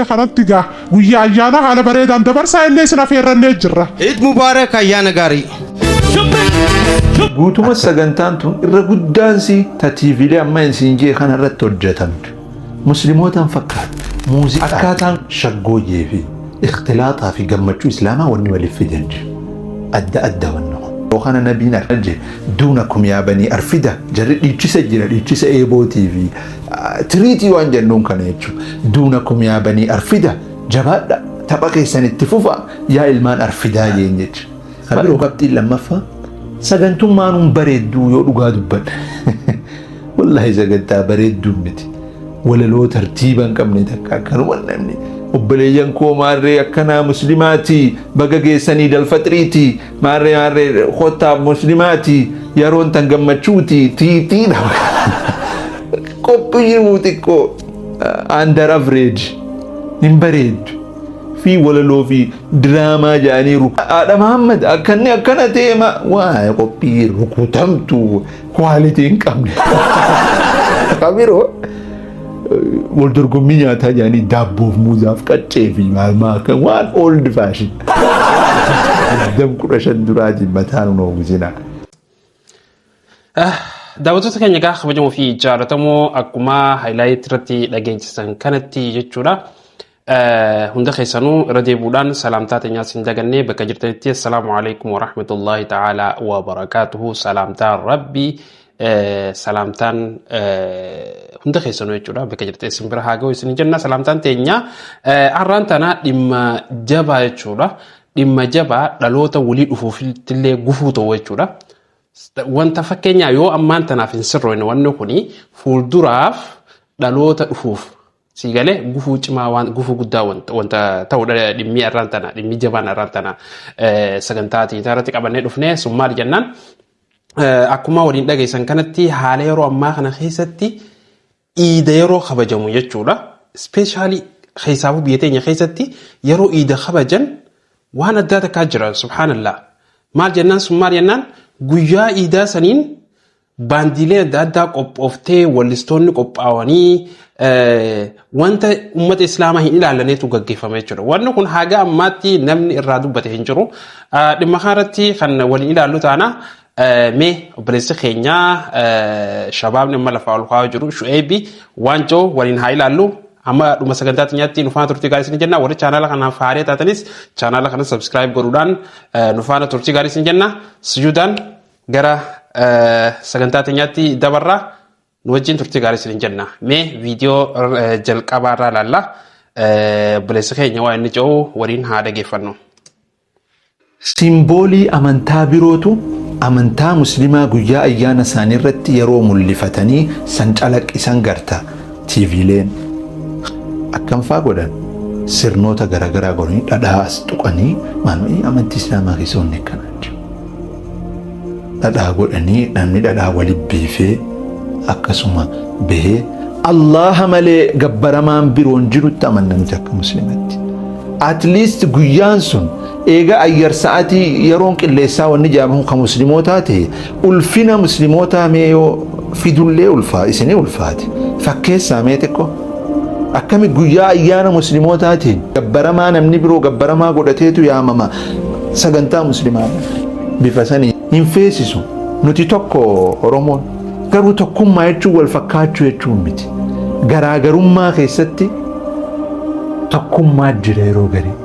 Kanatti gaa guyyaa ayyaana haala bareedaan dabarsaa illee isin afeerrannee jirra. Eid Mubarak, ayyaana gaarii. Guutuma sagantaan tun irra guddaansi ta TVlee amma isin jee kana irratti hojjetamtu. Muslimootaan fakkaatu. Muuziqaa akkaataan shaggooyyee fi ikhtilaaxaa fi gammachuu islaamaa wanni waliif fidan jiru. Adda adda wanni kun. Yoo kana nabiin arje duunakum yaa banii arfida, jarri dhiichisa jira, dhiichisa eebootii fi tiriitii waan jennuun kana jechuudha. Duunakum yaa banii arfida, jabaadha, tapha keessan itti fufa yaa ilmaan arfidaa jeen jechuudha. Kan biroo qabxiin lammaffaa, sagantummaan bareedduu yoo dhugaa dubbadha. Wallahi sagantaa bareedduu miti. Walaloo tartiiba hin qabne takka akkanuma namni obboleeyyan koo maarree akkanaa muslimaati, baga geessanii dalfaxriiti, maarree maarree kottaa muslimaati, yeroon tan gammachuuti tiitiidha. Qophii xiqqoo under average, hin bareeddu. Fi walaloo fi diraamaa jedhanii haadha Mahammad akkanni akkana ta'e waa qophii rukutamtu quality hin qabne. Kabiroo wal dorgommii nyaataa jedhanii daabboof muuzaaf qaccee fi maal maal akka waan old fashion. Dam 15 duraatiin mataan nu oomisina. Daawwattoota keenya egaa kabajamoo fi jaallatamoo, akkuma highlight irratti dhageessisan kanatti jechuudha. Hunda keessanuu irra deebuudhaan salaamtaa teenyaas hin dagannee, bakka jirtanitti assalaamu alaikum warahmatullahi ta'ala wa barakaatuhu. Salaamtaan rabbii, salaamtaan hunda keessanuu jechuudha, bakka jirtan isin bira haa ga'u isin jenna. Salaamtaan teenya har'aan tana dhimma jabaa jechuudha. Dhimma jabaa dhaloota walii dhufuufillee gufuu ta'u jechuudha. Wanta fakkeenyaa yoo ammaan tanaaf hin sirroine, wanni kuni fuulduraaf dhaloota dhufuuf si galee gufuu cimaa, waan gufuu guddaa wanta ta'udha. Dhimmi irraan tana, dhimmi jabaan irraan tana sagantaa tiitaa irratti qabannee dhufnee sun maali jennaan, akkuma waliin dhageessan kanatti haala yeroo ammaa kana keessatti iida yeroo kabajamu jechuudha. Especially keessaafuu biyya teenya keessatti yeroo iida kabajan waan addaa takkaa jira, subhaanallah. Maal jennaan sun, maal jennaan, guyyaa iidaa saniin baandiileen adda addaa qophooftee, wallistoonni qophaa'anii, wanta uummata islaamaa hin ilaallaneetu gaggeeffama jechuudha. Wanni kun haga ammaatti namni irraa dubbate hin jiru. Dhimma kanarratti kan waliin ilaallu taana. Mee obboleessi keenya shabaabni amma lafaa ol kaa'aa jiru Shu'eebi waan jiru waliin haa ilaallu. Amma dhuma sagantaa xiyyaatti nu faana turtii gaarii isin jenna. Warri chaanaala kanaaf haaraa taatanis chaanaala kana subscribe godhuudhaan nu faana turtii gaarii isin jenna. Sujuudaan gara sagantaa xiyyaatti dabarra, nu wajjin turtii gaarii isin jenna. Mee viidiyoo jalqabaa irraa ilaalla. Obboleessi keenya waa inni ce'u waliin haa dhageeffannu. Simboolii amantaa birootu amantaa muslimaa guyyaa ayyaana isaanii irratti yeroo mul'ifatanii san calaqqisan garta. TVleen akkam faa godhan, sirnoota garaagaraa godhanii, dhadhaa as tuqanii, maal, amantii islaamaa keessa wanni akkanaa jiru. Dhadhaa godhanii, namni dhadhaa walitti biifee akkasuma bahee, Allaha malee gabbaramaan biroon jirutti amanna nuti akka muslimatti. At least guyyaan sun eega ayyar sa'atii yeroon qilleessaa wanni jedhamu kan muslimootaa ta'e, ulfina muslimootaa mee yoo fidullee ulfaa isinii ulfaate fakkeessaa mee xiqqoo. Akkami guyyaa ayyaana muslimootaatiin gabbaramaa namni biroo gabbaramaa godhateetu yaamama sagantaa muslimaa bifa sanii hin feesisu. Nuti tokko Oromoon, garuu tokkummaa jechuun wal fakkaachuu jechuun miti. Garaagarummaa keessatti tokkummaa jira yeroo garii.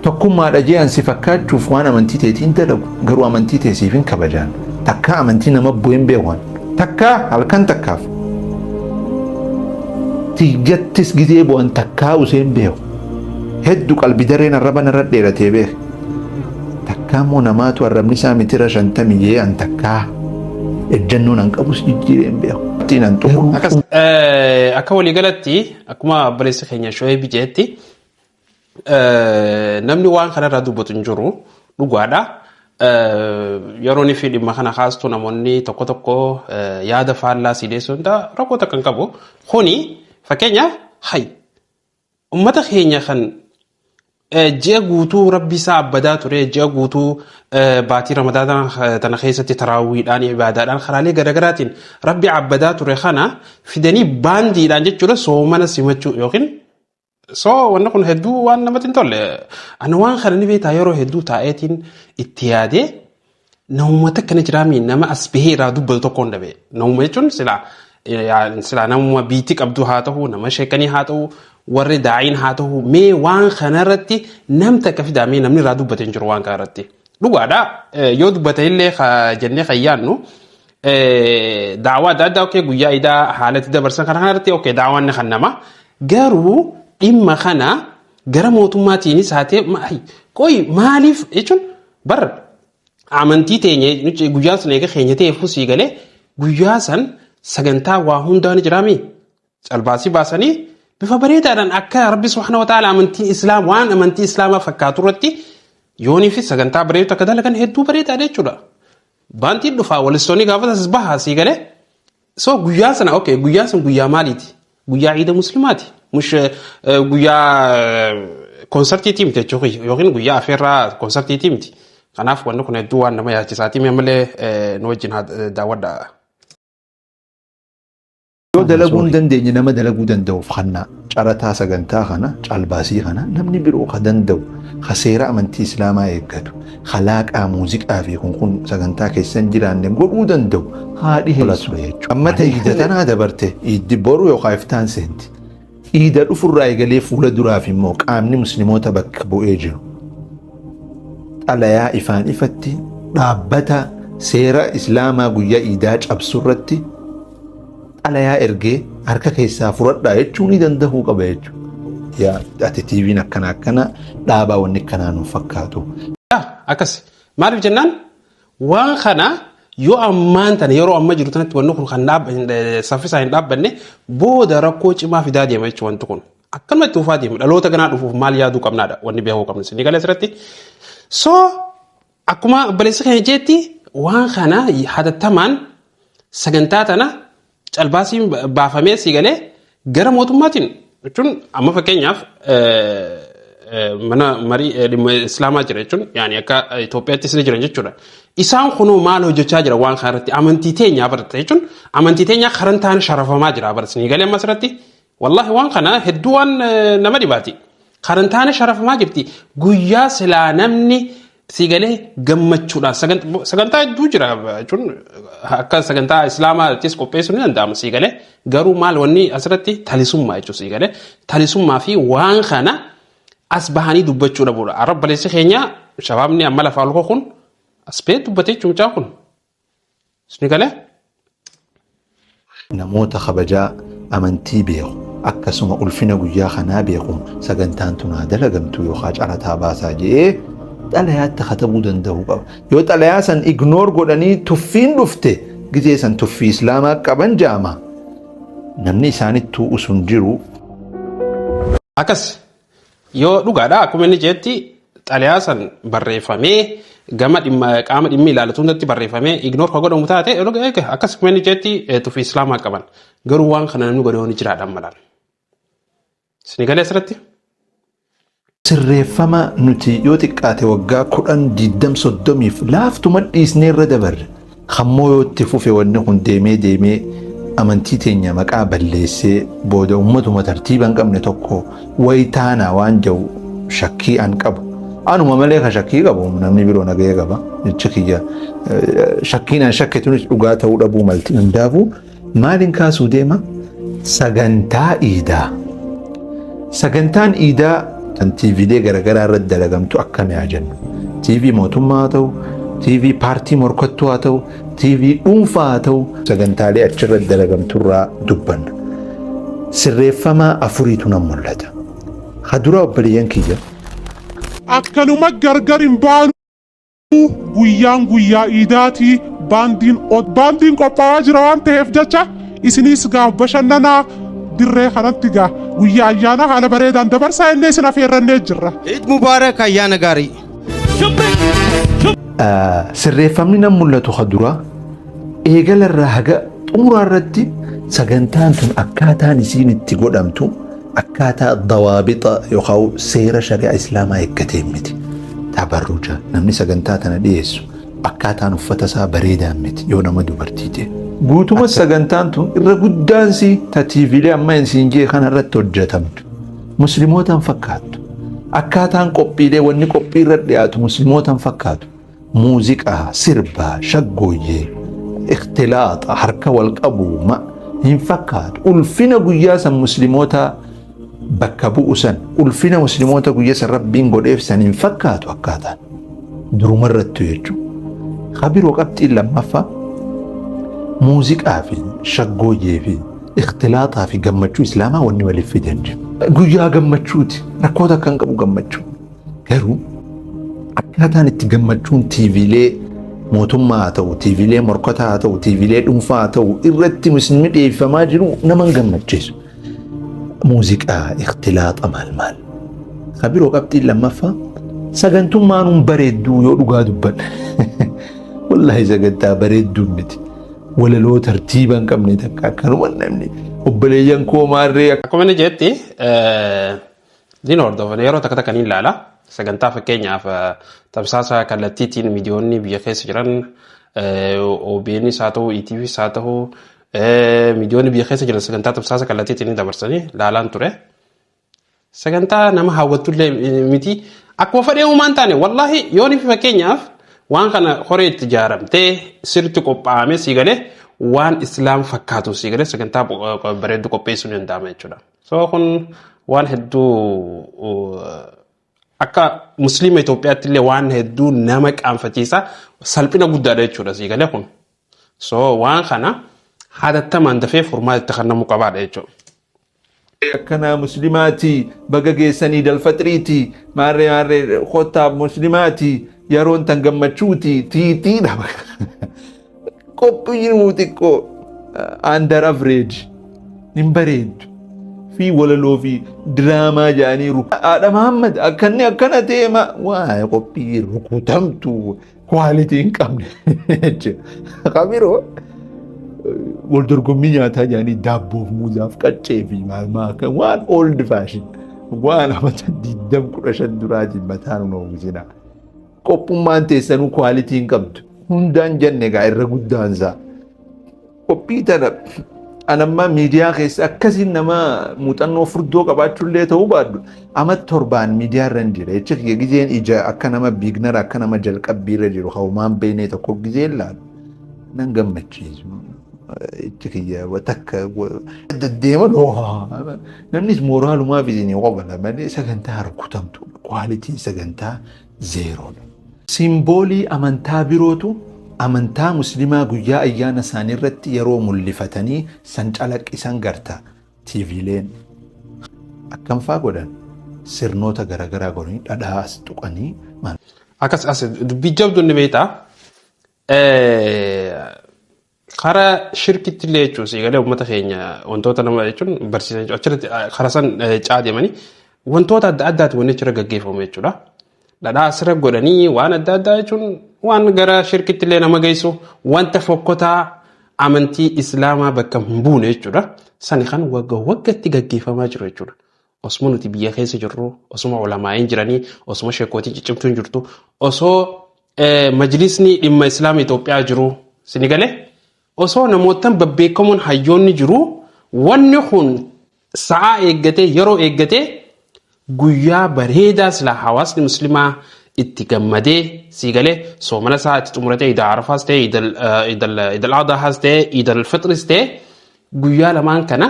Tokkummaadha jee ansi fakkaachuuf waan amantii teetiin dalagu, garuu amantii teessiif hin kabajaan. Takkaa amantii nama bu'een beekan. Takkaa halkan takkaaf. Tiyyattis gizee bu'an takkaa useen beeku. Hedduu qalbi dareen arraba narra dheeratee beek. Takkaa immoo namaatu arrabni isaa mitira 50 jee an takkaa ejjannoon an qabus jijjiiree hin beeku. Ittiin an tuqu. Akka waliigalatti, akkuma obboleessi keenya Sho'eebi jedhetti, namni waan kanarraa dubbatu hin jiru, dhugaadha. Yeroo inni fi dhimma kana kaastu namoonni tokko tokko yaada faallaa si dhiyeessuu danda'a, rakkoo takka hin qabu. Kuni fakkeenyaaf hay ummata keenya kan ji'a guutuu rabbi isaa abbadaa ture, ji'a guutuu baatii ramadaanaa tana keessatti taraawwiidhaan, ibaadaadhaan, karaalee garaagaraatiin rabbi abbadaa ture kana fidanii baandiidhaan jechuudha soomana simachuu yookiin So wanni kun hedduu waan namatti hin tolle. Ani waan kana ni beektaa, yeroo hedduu taa'eetiin itti yaadee namuma takka ni jiraami, nama as bahee irraa dubbatu tokko hin dhabe. Namuma jechuun silaa namuma biitti qabdu haa ta'u, nama sheekanii haa ta'u, warri daa'iin haa ta'u, mee waan kanarratti nam takka fidaamee namni irraa dubbate hin jiru waan kanarratti. Dhugaadha, yoo dubbate illee jennee kan yaadnu daawaa adda addaa, okay, guyyaa idaa haalatti dabarsan kana kanarratti, okay, daawaan ni kan nama, garuu dhimma kana gara mootummaatiinis haa ta'e, qoy, maaliif jechuun bar amantii teenya guyyaan sun eega keenya ta'eefuu sii galee guyyaa san sagantaa waa hundaa ni jiraami, calbaasii baasanii bifa bareedaadhaan akka Rabbi subhaanahu wa ta'ala amantiin Islaam waan amantii Islaamaa fakkaatu irratti yoonii fi sagantaa bareedu akka dalagan hedduu bareedaadha jechuudha. Baantiin dhufaa, walistoonni gaafa as bahaa sii galee. So guyyaa sana, okay, guyyaan sun guyyaa maaliiti? Guyyaa ciida muslimaati. Mush guyyaa koonsartiitii miti jechuudha yookiin guyyaa afeerraa koonsartiitii miti. Kanaaf wanni kun hedduu waan nama yaachisaati. Mee malee nu wajjin daawwadha. Yoo dalaguu hin dandeenye, nama dalaguu danda'uuf kannaa carataa sagantaa kana, caalbaasii kana namni biroo ka danda'u, ka seera amantii Islaamaa eeggatu, ka laaqaa muuziqaa fi kun sagantaa keessan jiraanne godhuu danda'u haa dhiheessu jechuudha. Amma ta'e iida tanaa dabarte, iiddi boru yookaan iftaan seenti. Iida dhufurraa eegalee fuula duraaf immoo qaamni musliimoota bakka bu'ee jiru xalayaa ifaan ifatti dhaabbata seera Islaamaa guyyaa iidaa cabsu irratti xalayaa ergee harka keessaa fudhadhaa jechuu ni danda'uu qaba jechuudha. Yaa ati, TV'n akkana akkana dhaabaa, wanni akkanaa nuuf fakkaatu. Akkas maaliif jennaan, waan kana yoo ammaan tana yeroo amma jiru tanatti wanni kun kan saffisaan hin dhaabbanne, booda rakkoo cimaa fidaa deema jechuudha wanti kun. Akkanuma itti fufaa deema, dhaloota ganaa dhufuuf maal yaaduu qabnaadha wanni beekuu qabnu isin galee asirratti. So akkuma obboleessi keenya jeetti, waan kana hatattamaan sagantaa tana calbaasiin baafamee si galee gara mootummaatiin jechuun, amma fakkeenyaaf mana marii dhimma Islaamaa jira jechuun, yaani akka Itoophiyaattis ni jiran jechuudha. Isaan kunoo maal hojjechaa jira waan kana irratti? Amantii teenyaa barate jechuun amantii teenyaa karan taane sharafamaa jira baras ni galee amma asirratti. Wallahi waan kana hedduu waan nama dhibaati. Karan taane sharafamaa jirti. Guyyaa silaa namni si galee gammachuudhaan sagantaa hedduu jira jechuun, akka sagantaa Islaamaattis qopheessuun ni danda'ama si galee, garuu maal wanni asirratti talisummaa jechuun si galee talisummaa fi waan kana as bahanii dubbachuu dhabuudha. Arra obboleessi keenya shabaabni amma lafaa ol kun as bahee dubbatee jechuun mucaan kun. Ni galee? Namoota kabajaa amantii beeku, akkasuma ulfina guyyaa kanaa beekuun sagantaan tun haa dalagamtu yookaan carataa baasaa jedhee xalayaatti katabuu danda'uu qaba. Yoo xalayaa san ignore godhanii tuffiin dhufte, gizee san tuffii Islaamaa qaban jaama. Namni isaanittuu usun jiru. Akkas yoo dhugaadha, akkuma inni jeetti xalayaa san barreeffamee gama dhimma qaama dhimmi ilaallatu hundatti barreeffamee ignore ka godhamu taate, akkas akkuma inni jeetti tuffii Islaamaa qaban, garuu waan kana namni godhe ni jiraadha malaan. Isin galee asirratti? Sirreeffama nuti yoo xiqqaate waggaa 10, 20, 30f laaftuma dhiisnee irra dabarre. Hammoo yoo itti fufe, wanni kun deemee deemee amantii teenya maqaa balleessee booda ummatuma tartiiba hin qabne tokko wayitaanaa waan jedhu shakkii an qabu. Anuma malee ka shakkii qabu namni biroo nagahee qaba. Jecha kiyya shakkiin an shakke tunis dhugaa ta'uu dhabuu malti. Hundaafuu maaliin kaasuu deema? Sagantaa iidaa. Sagantaan iidaa kan TVlee garaagaraa irratti dalagamtu akkami haa jennu. TV mootummaa haa ta'u, TV paartii morkattuu haa ta'u, TV dhuunfaa haa ta'u, sagantaalee achirratti dalagamturraa dubbanna. Sirreeffama afuriitu nan mul'ata. Ha dura, obboleeyyan kiyya. Akkanuma gargar hin baanu, guyyaan guyyaa iidaati, baandiin qophaa'aa jira waan ta'eef jecha isinis gaa bashannanaa dirree kanatti gaa guyyaa ayyaana haala bareedaan dabarsaa illee isin afeerrannee jirra. Eid Mubarak, ayyaana gaarii. Sirreeffamni nan mul'atu ha dura, eegalarraa haga xumuraa irratti sagantaan tun akkaataan isiin itti godhamtu akkaataa dawaabixa yookaan seera shari'aa Islaamaa eeggateen miti. Tabarruja namni sagantaa tana dhiyeessu akkaataan uffata isaa bareedaan miti yoo nama dubartii ta'e. Guutuma sagantaan tun irra guddaan si ta TVlee amma isiin jee kana irratti hojjetamtu. Muslimootaan fakkaattu. Akkaataan qophiilee wanni qophii irra dhiyaatu muslimootaan fakkaatu. Muuziqaa, sirbaa, shaggooyyee, ikhtilaaxa, harka wal qabu hin fakkaatu. Ulfina guyyaa san muslimootaa bakka bu'u san, ulfina musliimoota guyyaa san Rabbiin godheef san hin fakkaatu akkaataan. Durumarrattu jechuudha. Kabiroo qabxiin lammaffaa, muuziqaa fi shaggooyyee fi ikhtilaaxaa fi gammachuu islaamaa wanni waliif fidan jiru. Guyyaa gammachuuti. Rakkoota akka hin qabu gammachuu. Garuu akkaataan itti gammachuun TVlee mootummaa haa ta'u, TVlee morkataa haa ta'u, TVlee dhuunfaa haa ta'u irratti muslimni dhiyeeffamaa jiru nama hin gammachiisu. Muuziqaa, ikhtilaaxa, maal maal. Kabiroo qabxiin lammaffaa, sagantummaan hun bareedduu yoo dhugaa dubbanne. Wallaahi sagantaa bareedduu miti. Walaloo tartiiba hin qabne takka akkanuma namni obboleeyyan koo maarree. Akkuma inni jedhetti ni hordofan, yeroo takka takka ni ilaala. Sagantaa fakkeenyaaf tamsaasa kallattiitiin miidiyoonni biyya keessa jiran, OBNs haa ta'u, ETVs haa ta'u, miidiyoonni biyya keessa jiran sagantaa tamsaasa kallattiitiin ni dabarsanii ilaalaan ture. Sagantaa nama hawwattullee miti. Akkuma fedhee uumaan taane wallaahi yoo ni fakkeenyaaf waan kana horee itti ijaaramtee sirriitti qophaa'amee sii galee waan islaam fakkaatu sii galee sagantaa bareedduu qopheessuu ni danda'ama jechuudha. So kun waan hedduu akka musliima Itoophiyaatti illee waan hedduu nama qaanfachiisa, salphina guddaadha jechuudha sii galee kun. So waan kana hatattamaan dafee furmaata itti kennamuu qabaadha jechuudha. Akkanaa muslimaati, baga geessanii dalfaxriiti, maarree maarree, kottaa muslimaati, yeroon tan gammachuuti tiitiidha. Qophiin xiqqoo under average, hin bareeddu. Fi walaloo fi diraamaa jedhanii haadha Mahammad akkanni akkana ta'e waa qophii rukutamtu quality hin qabne jechuudha. Kabiroo wal dorgommii nyaataa jedhanii daabboof muuzaaf qaccee fi maal maal akka waan old fashion, waan amata 20, 15 duraatiin mataan nu oomishinaa. Qophummaan teessanuu quality hin qabdu. Hundaan jenne egaa irra guddaansaa. Qophii tana anammaa miidiyaa keessa akkasiin nama muuxannoo furdoo qabaachuullee ta'uu baadhu ama 7n miidiyaa irra hin jira jecha kiyya gizeen ija akka nama beginner, akka nama jalqabbii irra jiru hawumaan beeknee tokko gizeen laalu nan gammachiisu. Jecha kiyya takka deddeema namnis mooraalumaaf isinii qobala malee sagantaa rukutamtu, qualityn sagantaa zerodha. Symbolii amantaa birootu amantaa muslimaa guyyaa ayyaana isaanii irratti yeroo mul'ifatanii san calaqqisan garta TVleen. Akkam faa godhan? Sirnoota garaagaraa godhanii dhadhaa as tuqanii maal. Akkas as dubbii jabdu inni beektaa. Karaa shirkitti illee jechuun si galee uummata keenya wantoota nama jechuun barsiisan jechuudha. Achirratti karaa san caadeemanii wantoota adda addaati wanni achirra gaggeeffamu jechuudha. Dhadhaa asirra godhanii waan adda addaa jechuun waan gara shirkitti illee nama geessu, wanta fokkotaa amantii islaamaa bakka hin buune jechuudha. Sani kan wagga waggatti gaggeeffamaa jiru jechuudha. Osuma nuti biyya keessa jirru, osuma ulamaa'in jiranii, osuma sheekootiin ciccimtuun jirtu, osoo majlisni dhimma islaama Itoophiyaa jiru, sini galee osoo namootan babbeekamoon hayyoonni jiru, wanni kun sa'aa eeggatee, yeroo eeggatee, guyyaa bareedaa sila hawaasni muslimaa itti gammadee sii galee soomana isaa itti xumuratee, Iida Arafaas ta'e, Idal Adhaas ta'e, Idal Fixris ta'e, guyyaa lamaan kana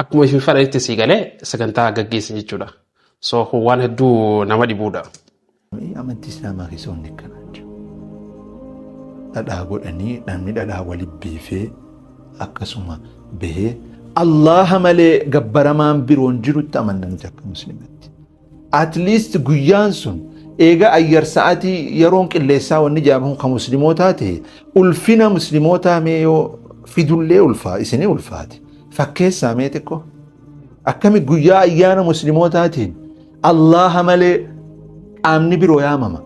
akkuma isin fedhanitti sii galee sagantaa gaggeessan jechuudha. So kun waan hedduu nama dhibuudha. Amantii islaamaa keessa wanni akkanaa jiru. Dhadhaa godhanii namni dhadhaa walitti biifee akkasuma bahee Allaha malee gabbaramaan biroon jirutti amanna nuti akka musliimatti. At least guyyaan sun eega ayyar sa'atii yeroon qilleessaa wanni jedhamu kan muslimootaa ta'e ulfina muslimootaa mee yoo fidullee ulfaa isinii ulfaate. Fakkeessaa mee xiqqoo. Akkami guyyaa ayyaana musliimootaatiin Allaha malee qaamni biroo yaamama?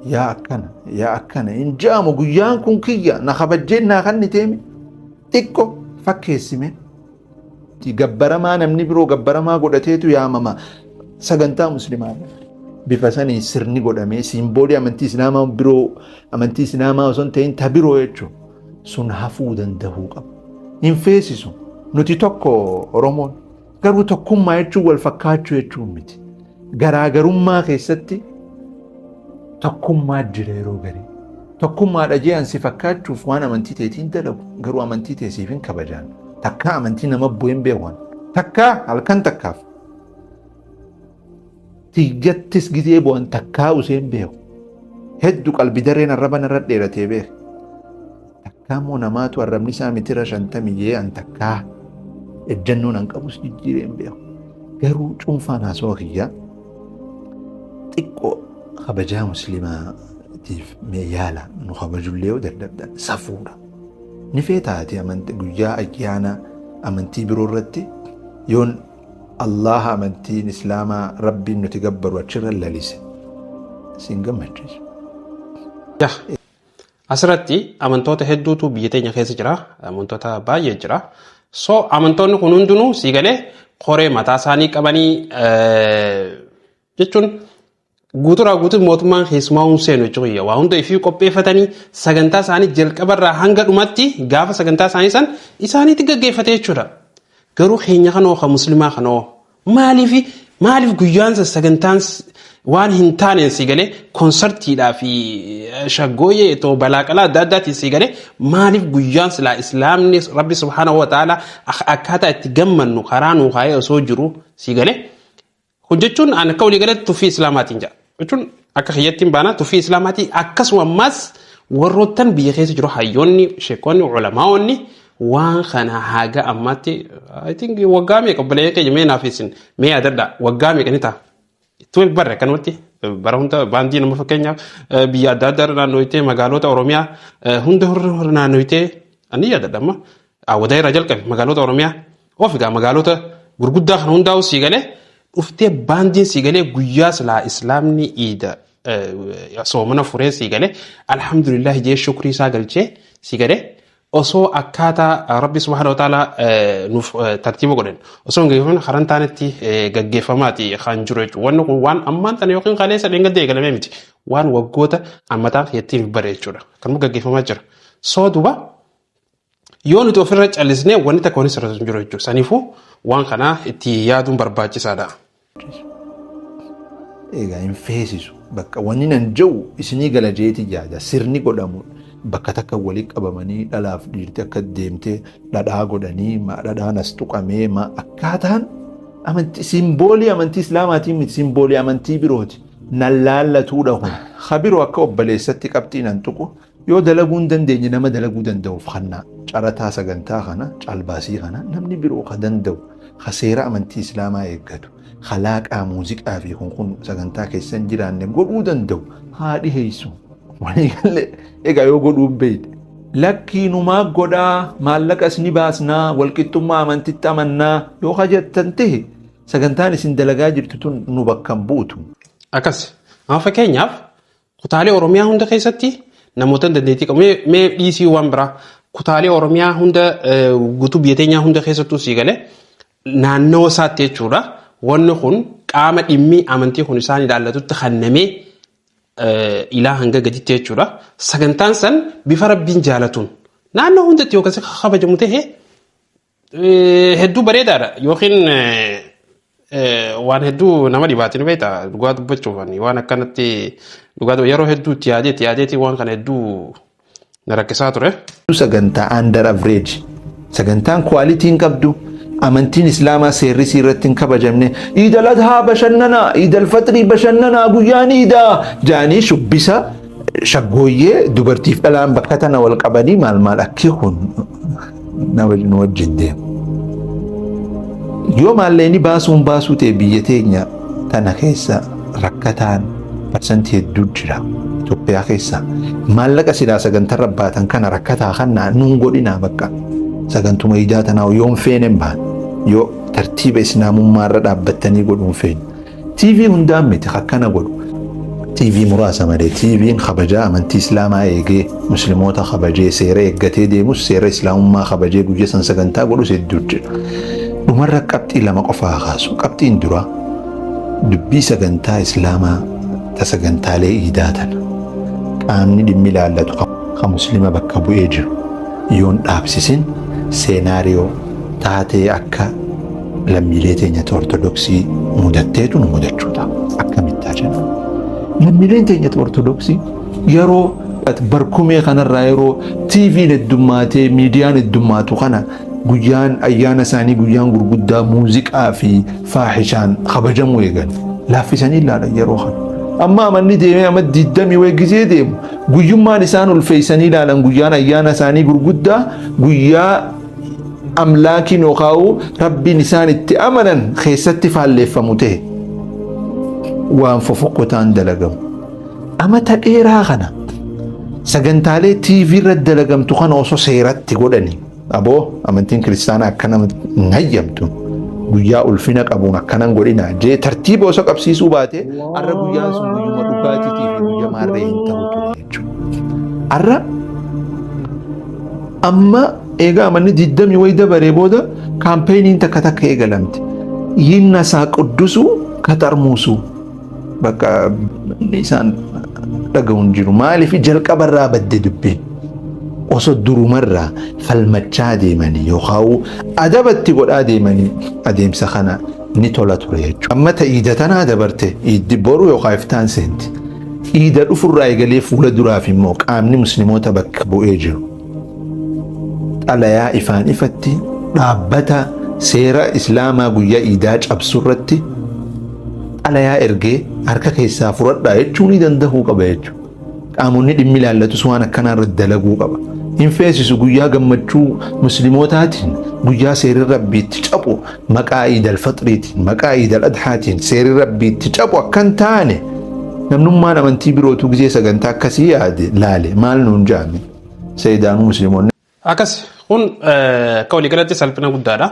Yaa akkana, yaa akkana hin jaamu, guyyaan kun kiyya na kabajjeen naa kan ni teemi xiqqoo fakkeessime. Gabbaramaa namni biroo gabbaramaa godhateetu yaamama sagantaa muslimaa. Bifa sanii sirni godhamee symbolii amantii islaamaa biroo, amantii islaamaa osoo hin ta'in ta biroo jechuun sun hafuu danda'uu qaba. Hin feesisu. Nuti tokko Oromoon. Garuu tokkummaa jechuun wal fakkaachuu jechuun miti. Garaagarummaa keessatti tokkummaa jira yeroo garii. Tokkummaadha jee ansi fakkaachuuf waan amantii teetiin dalagu, garuu amantii teessiif hin kabajaan. Takkaa amantii nama bu'een beekan. Takkaa halkan takkaaf. Tiyyattis gizee bu'an takkaa useen beeku. Hedduu qalbi dareen arraba narra dheeratee beeka. Takkaa immoo namaatu arrabni isaa mitira 50 jee an takkaa ejjannoon an qabus jijjiiree hin beeku. Garuu cuunfaan haasawaa kiyyaa, xiqqoo kabajaa musliimaatiif mee yaala. Nu kabajullee yoo dadhabdan, safuudha. Ni feetaati amantii guyyaa ayyaana amantii biroo irratti yoon Allaha amantiin Islaamaa Rabbiin nuti gabbaru achirra lalise siin gammachiisu. Yaa, asirratti amantoota hedduutu biyya teenya keessa jira. Amantoota baay'ee jira. So amantoonni kun hundinuu sii galee koree mataa isaanii qabanii jechuun guuturaa guutuu mootummaan keessumaa hin seenu jechuudha. Waa hunda ifii qopheeffatanii sagantaa isaanii jalqabarraa hanga dhumatti gaafa sagantaa isaanii san isaaniitti gaggeeffate jechuudha. Garuu keenya kanoo kan muslimaa kanoo maaliif guyyaan san sagantaan waan hin taaneen si galee konsartiidhaa fi shaggooyyee itoo balaaqalaa adda addaatiin si galee, maaliif guyyaan silaa Islaamni Rabbi subhaanahu wa ta'ala akkaataa itti gammannu karaa nuu kaayee osoo jiru si galee? Kun jechuun an akka waliigalatti tuffii Islaamaatiin jedha. Jechuun akka kiyyatti hin baana tuffii Islaamaatii. Akkasuma ammas warroottan biyya keessa jiru, hayyoonni, sheekonni, ulamaa'onni waan kana haga ammaatti, I think, waggaa meeqa, obboleeyyan keenya, mee naaf isin mee yaadadha, waggaa meeqa ni ta'a? Itti barre akkanumatti bara hunda baandii nama fakkeenyaaf biyya adda addaa irra naannoyitee, magaalota Oromiyaa hunda irra naannoyitee, ani yaadadha amma Awwadaa irraa jalqabe magaalota Oromiyaa of egaa magaalota gurguddaa kana hundaa'u sii galee dhuftee baandiin sii galee guyyaa silaa Islaamni iida soomana furee sii galee alhamdulillah jee shukrii isaa galchee sii galee osoo akkaataa Rabbi subhaanahu wa ta'ala nuuf tartiiba godhan osoo hin gaggeeffamin karan taanetti gaggeeffamaati kan jiru jechuudha. Wanni kun waan ammaan tana yookiin kaleessa dheengadda eegalamee miti. Waan waggoota ammataa ittiin bare jechuudha. Kanuma gaggeeffamaa jira. Soo duuba yoo nuti ofirra callisnee wanni takka wanni sirriitu hin jiru jechuudha. Saniifuu waan kana itti yaaduun barbaachisaadha. Egaa hin feesisu. Bakka wanni nan jedhu isinii gala jeeti yaada. Sirni godhamu bakka takka walii qabamanii dhalaaf dhiirti akka deemtee dhadhaa godhanii ma dhadhaan as tuqamee ma akkaataan amantii simboolii amantii Islaamaatiin miti, simboolii amantii birooti. Nan laallatuudha kun. Habiroo akka obboleessatti qabxii nan tuqu, yoo dalaguu hin dandeenye nama dalaguu danda'uuf kannaa. Carataa sagantaa kana, caalbaasii kana, namni biroo ka danda'u, ka seera amantii Islaamaa eeggatu, ka laaqaa muuziqaa fi kun kun sagantaa keessa hin jiraanne godhuu danda'u haa dhiheessu. Waliigallee egaa yoo godhuu hin beekne. Lakkii, numaa godhaa, maallaqas ni baasnaa, walqixxummaa amantitti amannaa yoo ka jettan ta'e, sagantaan isin dalagaa jirtu tun nu bakka hin buutu. Akkas. Amma fakkeenyaaf kutaalee Oromiyaa hunda keessatti namoota dandeettii qabu. Mee dhiisii waan biraa, kutaalee Oromiyaa hunda, guutuu biyya teenyaa hunda keessattuu sii galee naannawa isaatti jechuudha. Wanni kun qaama dhimmi amantii kun isaan ilaallatutti kennamee ilaa hanga gaditti jechuudha. Sagantaan san bifa Rabbiin jaalatuun naannoo hundatti yookaan kabajamu ta'e hedduu bareedaadha yookiin waan hedduu nama dhibaatiin beekta. Dhugaa dubbachuuf ani waan akkanatti dhugaa yeroo hedduu itti yaadeeti waan kana hedduu na rakkisaa ture. Sagantaa under average, sagantaan quality hin qabdu, amantiin Islaamaa seerri isii irratti hin kabajamne, Iidal Adhaa bashannanaa, Iidal Faxrii bashannanaa, guyyaan iidaa jaanii shubbisa shaggooyyee dubartiif dhalaan bakka tana wal qabanii maal maal akki kun nama nu wajjin deemu. Yoo maallaqni baasuun baasuu ta'e, biyya teenya tana keessa rakkataan parsantii hedduu jira. Itoophiyaa keessa maallaqa silaa sagantarra baatan kana rakkataa kana nuun godhinaa. Bakka sagantuma iidaa tanaa yoon feene hin baan, yoo tartiiba Islaamummaa irra dhaabbattanii godhuun feene. TV hundaan miti akkana godhu. TV muraasa malee TV'n kabajaa amantii Islaamaa eegee, Musliimoota kabajee, seera eeggatee deemus, seera Islaamummaa kabajee guyya san sagantaa godhus hedduu jira. Dhumarra qabxii lama qofaa kaasu. Qabxiin duraa dubbii sagantaa Islaamaa ta sagantaalee iidaa tana. Qaamni dhimmi ilaallatu ka Muslima bakka bu'ee jiru yoon dhaabsisin scenario taatee akka Lammiilee teenyata Ortodoksii mudatteetu nu mudachuu ta'a. Akkamittaa jenna. Lammiileen teenyata Ortodoksii yeroo barkumee kanarraa, yeroo TV'n heddummaatee miidiyaan heddummaatu kana, guyyaan ayyaana isaanii, guyyaan gurguddaa muuziqaa fi faahishaan kabajamuu eegan. Laaffisanii ilaalan yeroo kana. Amma amanni deemee amma 20 wayii gizee deemu, guyyummaan isaan ulfeessanii ilaalan, guyyaan ayyaana isaanii gurguddaa, guyyaa amlaakiin yookaan rabbiin isaan itti amanan keessatti faalleeffamu ta'e, waan fofokkotaan dalagamu. Amata dheeraa kana sagantaalee TV irratti dalagamtu kana osoo seeratti godhani, aboo amantiin kiristaanaa akkana hin hayyamtu, guyyaa ulfina qabuun akkanan godhina jee tartiiba osoo qabsiisuu baate, har'a guyyaan sun guyyuma dhugaatiitii fi guyya maarree hin ta'u ture jechuudha. Har'a amma eegaa amanni 20 wayi dabaree booda campaign takka takka eegalamte. ይነሳ ቅዱሱ ከጠርሙሱ bakka isaan dhaga'u hin jiru. Maaliif? Jalqabarraa badde dubbiin. Osoo durumarraa falmachaa deemanii yookaan adabatti godhaa deemanii adeemsa kana ni tola ture jechuudha. Amma ta iida tanaa dabarte, iiddi boru yookaan iftaan seenti. Iida dhufurraa eegalee fuula duraaf immoo qaamni musliimoota bakka bu'ee jiru xalayaa ifaan ifatti dhaabbata seera islaamaa guyyaa iidaa cabsu irratti xalayaa ergee harka keessaa fudhadhaa jechuu ni danda'uu qaba jechuudha. Qaamonni dhimmi ilaallatus waan akkanaa irratti dalaguu qaba. Hin feesisu guyyaa gammachuu musliimootaatiin guyyaa seerri rabbiitti cabu, maqaa iidal faxriitiin, maqaa iidal adhaatiin seerri rabbiitti cabu akkan taane, namnummaan amantii birootu gizee sagantaa akkasii yaade laale maal nuun jaame seedaanuu musliimoonni. Akkas kun akka waliigalatti salphina guddaadha.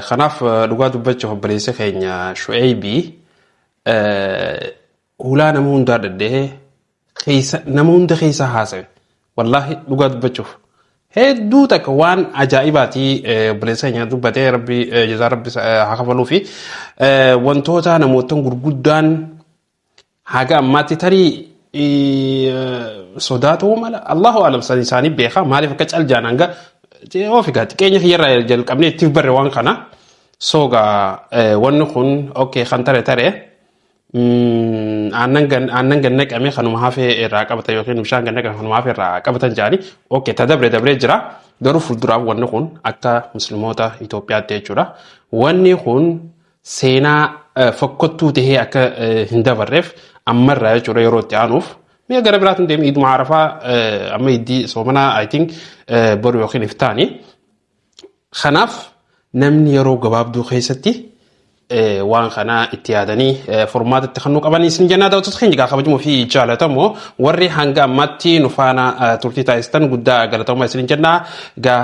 Kanaaf dhugaa dubbachuuf obboleessi keenya Shu'eebii hulaa nama hundaa dhadhee keessa nama hunda keessa haasa'e. Wallaahi dhugaa dubbachuuf hedduu takka waan ajaa'ibaati obboleessa keenya dubbatee, rabbi jazaa rabbi haa kafaluu fi wantoota namoota gurguddaan haga ammaatti tarii sodaa ta'uu mala, Allahu alam, san isaanii beeka maaliif akka caljaan hanga ofi gaa xiqqeenya kiyyarraa jalqabnee itti barre waan kana soogaa. Wanni kun okay kan tare tare aannan gan naqame kanuma hafee irraa qabatan yookiin bishaan gan naqame kanuma hafee irraa qabatan jedhanii, okay ta dabre dabree jira. Garuu fuulduraaf wanni kun akka musliimoota Itoophiyaatti jechuudha, wanni kun seenaa fokkottuu tahee akka hin dabarreef ammarraa jechuudha yeroo itti aanuuf mi'a gara biraatiin deemi. Iiduma Arafaa amma iddii soomanaa, I think boru yookiin iftaani. Kanaaf namni yeroo gabaabduu keessatti waan kana itti yaadanii furmaata itti kennuu qaban isin jennaa. Daawwattoota keenya egaa kabajamoo fi jaalatamoo, warri hanga ammaatti nu faana turtii taasistan guddaa galatoomaa isin jennaa. Egaa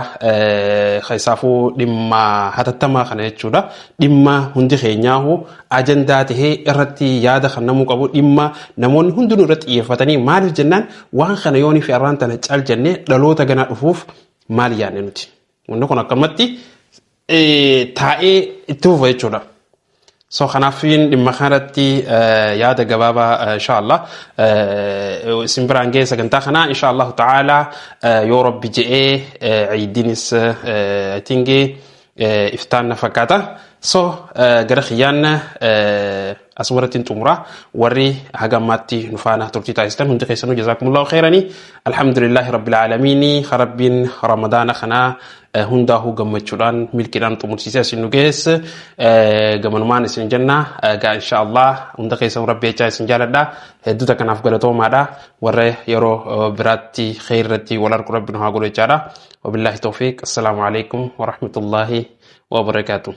keessaafuu dhimma hatattamaa kana jechuudha, dhimma hundi keenyaahu ajandaa tahee irratti yaada kan namuu qabu, dhimma namoonni hundinuu irratti xiyyeeffatanii. Maaliif jennaan, waan kana yoonii fi arraan tana cal jennee dhaloota ganaa dhufuuf maal yaadne nuti? Wanni kun akkamatti taa'ee itti fufa jechuudha. So kanaaf dhimma kanarratti yaada gabaabaa inshallah isin biraan ga'e sagantaa kana. Inshallah ta'ala yoo rabbi je'ee ciidinis, I think, iftaan na fakkaata. So gara kiyyaan asumarratti hin xumura. Warri haga ammaatti nu faana turtii taasistan hundi keessanuu jazaakumullahu khairani. Alhamdulillahi rabbil aalamiini, rabbiin ramadaana kanaa hundaahuu gammachuudhaan milkiidhaan xumursiisee isin nu geesse gamanumaan isin jenna. Egaa insha Allah hunda keessan rabbi jechaa isin jaaladha. Hedduuta kanaaf galatoomaadha. Warra yeroo biraatti kheeyrratti wal argu rabbi nu haa godhu jechaadha. Wabillahi tawfiiq. Assalaamu alaikum warahmatullaahi wabarakaatuh.